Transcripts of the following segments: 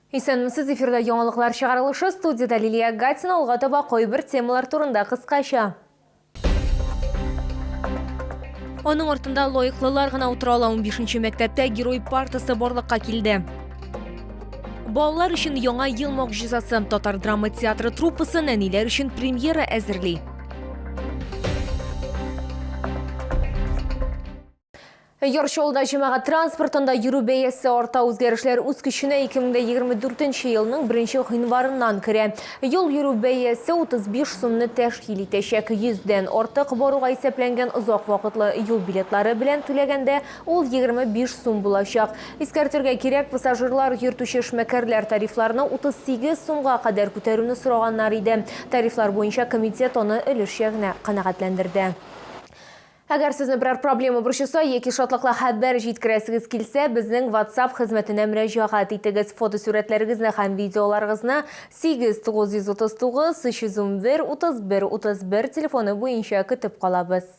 Исәнмесез, эфирда яңалыклар чыгарылышы, студиядә Лилия Гатина, алга таба кайбер темалар турында кыскача. Аның артында лаеклылар гына утыра ала. 15 мәктәптә герой партасы барлыкка килде. Балалар өчен яңа ел могҗизасы. Татар драма театры труппасы нәниләр өчен премьера әзерли. Яр Чаллыда җәмәгать транспортында йөрү бәясе арта. Үзгәрешләр үз көченә 2024 елның 1 гыйнварыннан керә. Юл йөрү бәясе 35 сумны тәшкил итәчәк. 100 дән артык баруга исәпләнгән озак вакытлы юл билетлары белән түләгәндә ул 25 сум булачак. Искәртергә кирәк, пассажирлар йөртүче эшмәкәрләр тарифларны 38 сумга кадәр күтәрүне сораганнар иде. Тарифлар буенча комитет аны өлешчә генә канәгатьләндерде. Әгәр сезне берәр проблема борчыса яки шатлыклы хәбәр җиткерәсегез килсә, безнең WhatsApp хезмәтенә мөрәҗәгать итегез. Фотосурәтләрегезне һәм видеоларыгызны 8 939 311 31 31 телефоны буенча көтеп калабыз.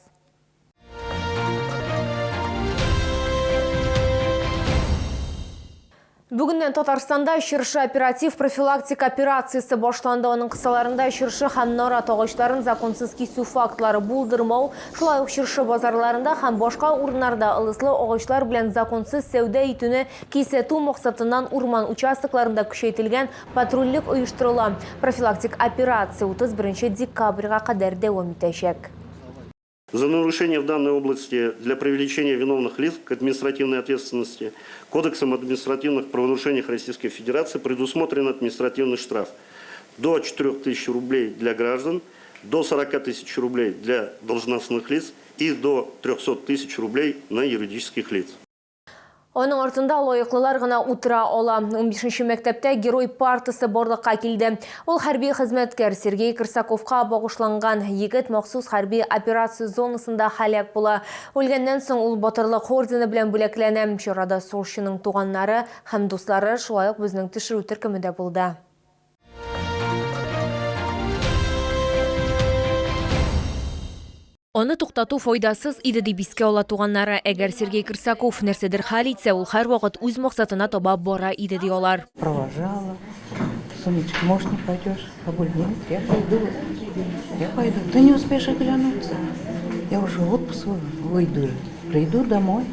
Бүгеннән Татарстанда Чыршы оператив профилактик операциясе башланды. Аның кысаларында чыршы һәм нарат агачларын законсыз кисү фактлары булдырмау, шулай ук чыршы базарларында һәм башка урыннарда ылыслы агачлар белән законсыз сәүдә итүне кисәтү максатыннан урман участокларында көчәйтелгән патрульлек оештырыла. Профилактик операция 31 декабрьгә кадәр дәвам итәчәк. За нарушение в данной области для привлечения виновных лиц к административной ответственности Кодексом административных правонарушениях Российской Федерации предусмотрен административный штраф до 4000 рублей для граждан, до 40 тысяч рублей для должностных лиц и до 300 тысяч рублей на юридических лиц. Аның артында лаеклылар гына утыра ала. 15 мәктәптә герой партасы барлыкка килде. Ул хәрби хезмәткәр Сергей Корсаковка багышланган. Егет махсус хәрби операция зонасында һәлак була. Үлгәннән соң ул Батырлык ордены белән бүләкләнә. Чарада сугышчының туганнары һәм дуслары, шулай ук безнең төшерү төркеме дә булды. Аны туктату файдасыз иде, дип искә ала туганнары. Әгәр Сергей Корсаков нәрсәдер хәл итсә, ул һәрвакыт үз максатына таба бара иде, ди алар. Провожала. Сыночек, может, не пойдешь? Бабуль, нет, я пойду. Я пойду. Ты не успеешь оглянуться. Я уже в отпуск выйду. Приду домой.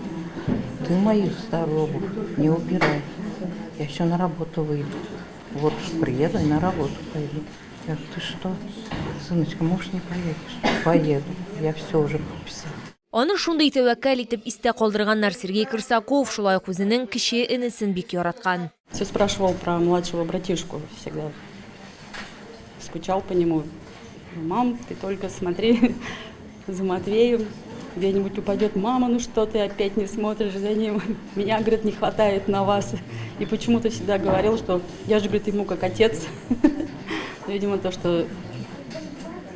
Ты мою старую обувь не убирай. Я еще на работу выйду. В отпуск приеду и на работу пойду. Я говорю, ты что, сыночка, может, не поедешь? Поеду, я все уже подписала. Аны шундый тәвәккәл итеп истә калдырганнар. Сергей Корсаков шулай ук үзенең кече энесен бик яраткан. Все спрашивал про младшего братишку всегда. Скучал по нему. Мам, ты только смотри за Матвеем. Где-нибудь упадет, мама, ну что ты опять не смотришь за ним? Меня, говорит, не хватает на вас. И почему-то всегда говорил, что я же, говорит, ему как отец. Видимо, то, что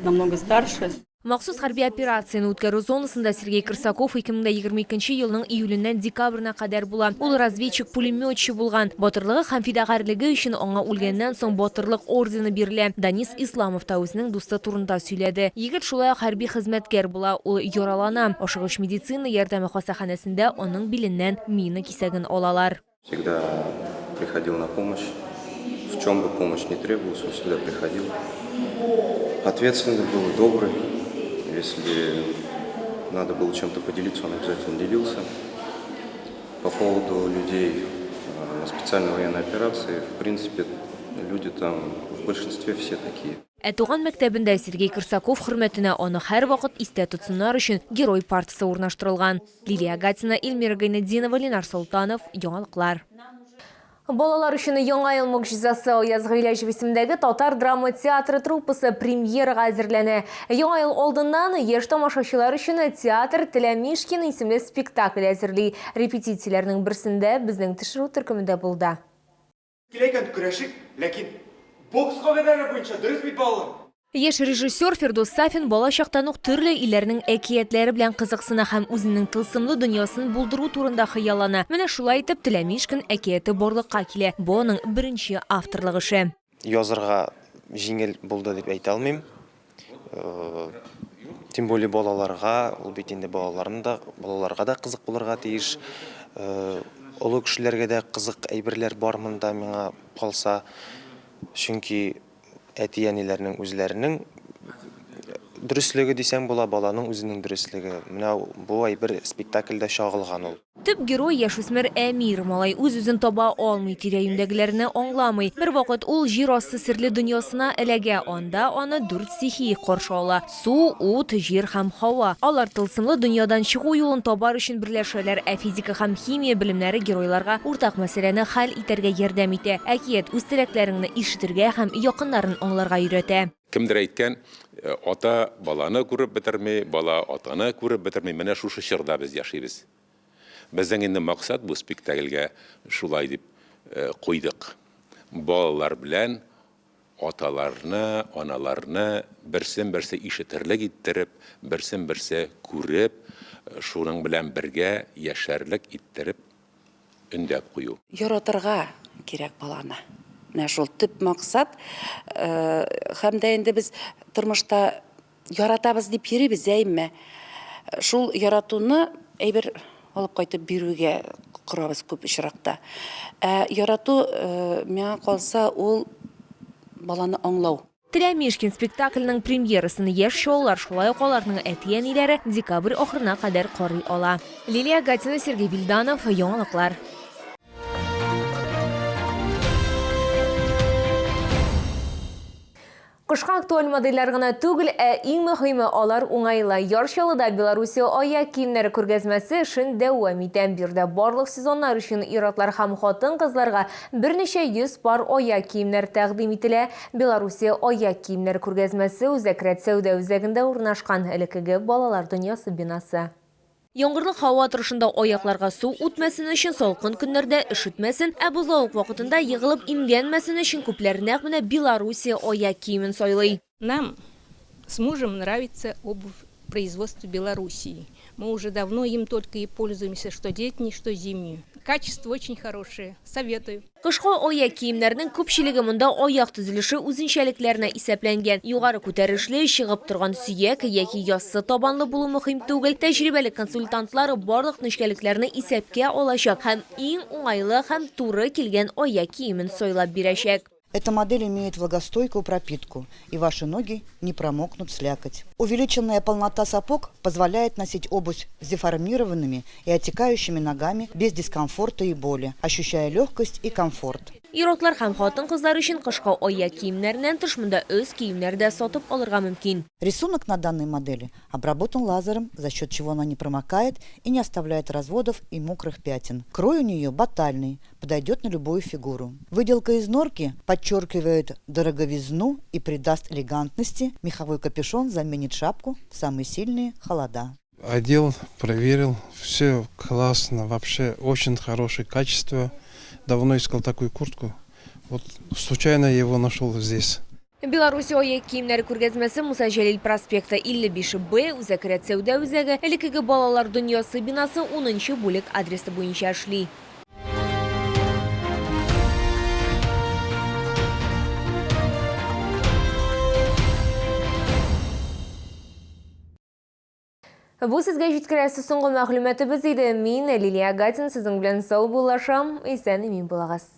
намного старше. Махсус хәрби операцияне үткәрү зонасында Сергей Корсаков 2022 елның июленнән декабренә кадәр була. Ул разведчик-пулеметчы булган. Батырлыгы һәм фидакарьлеге өчен аңа үлгәннән соң Батырлык ордены бирелә. Данис Исламов та үзенең дусты турында сөйләде. Егет шулай ук хәрби хезмәткәр була. Ул яралана. Ашыгыч медицина ярдәме хастаханәсендә аның биленнән мина кисәген алалар. Всегда приходил на помощь. В чем бы помощь ни требовалась, он всегда приходил. Ответственный был, добрый. Если надо было чем-то поделиться, он обязательно делился. По поводу людей на специальной военной операции, в принципе, люди там в большинстве все такие. Ә туган мәктәбендә Сергей Корсаков хөрмәтенә аны һәрвакыт истә тотсыннар өчен Герой партасы урнаштырылган. Лилия Гатина, Эльмира Гайнетдинова, Ленар Солтанов, Яңалыклар. Балалар өчен Яңа ел могҗизасы Аяз Гыйләҗев исемендәге татар драма театры труппасы премьерага әзерләнә. Яңа ел алдыннан яшь тамашачылар өчен театр Теләмишкин исемле спектакль әзерли. Репетицияләрнең берсендә безнең төшерү төркеме дә булды. Килә икән, көрәшик, ләкин бокс кагыйдәләре буенча, дөрес бит, балалар? Яшь режиссер Фирдус Сафин бала чактан ук төрле илләрнең әкиятләре белән кызыксына һәм үзенең тылсымлы дөньясын булдыру турында хыяллана. Менә шулай итеп Теләмишкин әкияте барлыкка килә. Бу аның беренче авторлык эше. Язырга җиңел булды дип әйтә алмыйм. Тем более балаларга, ул бит инде балаларны да, балаларга да кызык булырга тиеш. Олы кешеләргә дә кызык әйберләр бар монда миңа калса. Чөнки әти-әниләрнең үзләренең дөреслеге дисәң була, баланың үзенең дөреслеге. Менә бу әйбер спектакльдә чагылган ул. Төп герой яшүсмер Әмир. Малай үз-үзен таба алмый, тирә-юньдәгеләрне аңламый. Бервакыт ул җир асты серле дөньясына эләгә, анда аны дүрт стихия каршы ала, су, ут, җир һәм һава. Алар тылсымлы дөньядан чыгу юлын табар өчен берләшәләр, ә физика һәм химия белемнәре геройларга уртак мәсьәләне хәл итәргә ярдәм итә. Әкият үз теләкләреңне ишетергә һәм якыннарын аңларга өйрәтә. Кемдер әйткән, ата баланы күреп бетерми, бала атаны күреп бетерми. Менә шушы чорда без яшибез. Безнең инде максат бу спектакльгә шулай дип куйдык. Балалар белән аталарны, аналарны берсен-берсе ишетерлек иттереп, берсен-берсе күреп, шуның белән бергә яшәрлек иттереп өндәп кую. Яратырга кирәк баланы. Менә шул төп максат. Һәм дә инде без тормышта яратабыз дип йөрибез, әмма шул яратуны әйбер алып кайтып бирүгә корабыз күп очракта. Ә ярату, миңа калса, ул баланы аңлау. Теләмишкин спектакльнең премьерасын яшь чаллылар, шулай ук аларның әти-әниләре декабрь ахырына кадәр карый ала. Лилия Гатина, Сергей Вильданов, Яңалыклар. Кышка актуаль модельләр гына түгел, ә иң мөһиме, алар уңайлы. Яр Чаллыда Белоруссия аяк киемнәре күргәзмәсе эшен дәвам итә. Биредә барлык сезоннар өчен ир-атлар һәм хатын-кызларга берничә йөз пар аяк киемнәр тәкъдим ителә. Белоруссия аяк киемнәре күргәзмәсе Үзәк рәт сәүдә үзәгендә урнашкан, элеккеге Балалар дөньясы бинасы. Яңгырлы һава торышында аякларга су үтмәсен өчен, салкын көннәрдә өшетмәсен, ә бозлавык вакытында егылып имгәнмәсен өчен күпләр нәкъ менә Белоруссия аяк киемен сайлый. Нам с мужем нравится обувь производства Белоруссии. Мы уже давно им только и пользуемся, что летней, что зимнюю. Качество очень хорошее. Советую. Кышкы аяк киемнәрнең күпчелеге монда аяк төзелеше үзенчәлекләренә исәпләнгән. Югары күтәрешле, чыгып торган сөяк яки яссы табанлы булу мөһим түгел. Тәҗрибәле консультантлар барлык нечкәлекләрне исәпкә алачак һәм иң уңайлы һәм туры килгән аяк киемен сайлап бирәчәк. Эта модель имеет влагостойкую пропитку, и ваши ноги не промокнут слякоть. Увеличенная полнота сапог позволяет носить обувь с деформированными и отекающими ногами без дискомфорта и боли, ощущая легкость и комфорт. Ир-атлар һәм хатын-кызлар өчен кышкы аяк киемнәреннән тыш монда өс киемнәре дә сатып алырга мөмкин. Рисунок на данной модели обработан лазером, за счет чего она не промокает и не оставляет разводов и мокрых пятен. Крой у нее батальный, подойдет на любую фигуру. Выделка из норки подчеркивает дороговизну и придаст элегантности. Меховой капюшон заменит шапку в самые сильные холода. Одел, проверил, все классно, вообще очень хорошее качество. Давно искал такую куртку, вот случайно я его нашел здесь. Белоруссия аяк киемнәре күргәзмәсе Муса Җәлил проспекты 55 Б, Үзәк рәт сәүдә үзәге, элеккеге Балалар дөньясы бинасы 10 нчы бүлек адресы буенча эшли. Бу сезгә җиткерәсе соңгы мәгълүматыбыз иде. Мин, Лилия Гатин, сезнең белән саубуллашам. Исән-имин булыгыз.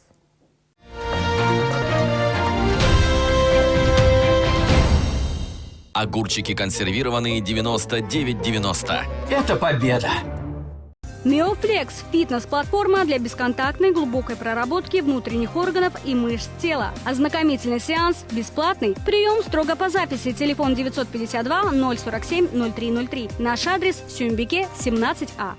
Огурчики консервированные 99,90. Это победа! Неофлекс – фитнес-платформа для бесконтактной глубокой проработки внутренних органов и мышц тела. Ознакомительный сеанс бесплатный. Прием строго по записи. Телефон 952 047 0303. Наш адрес – Сюмбике, 17А.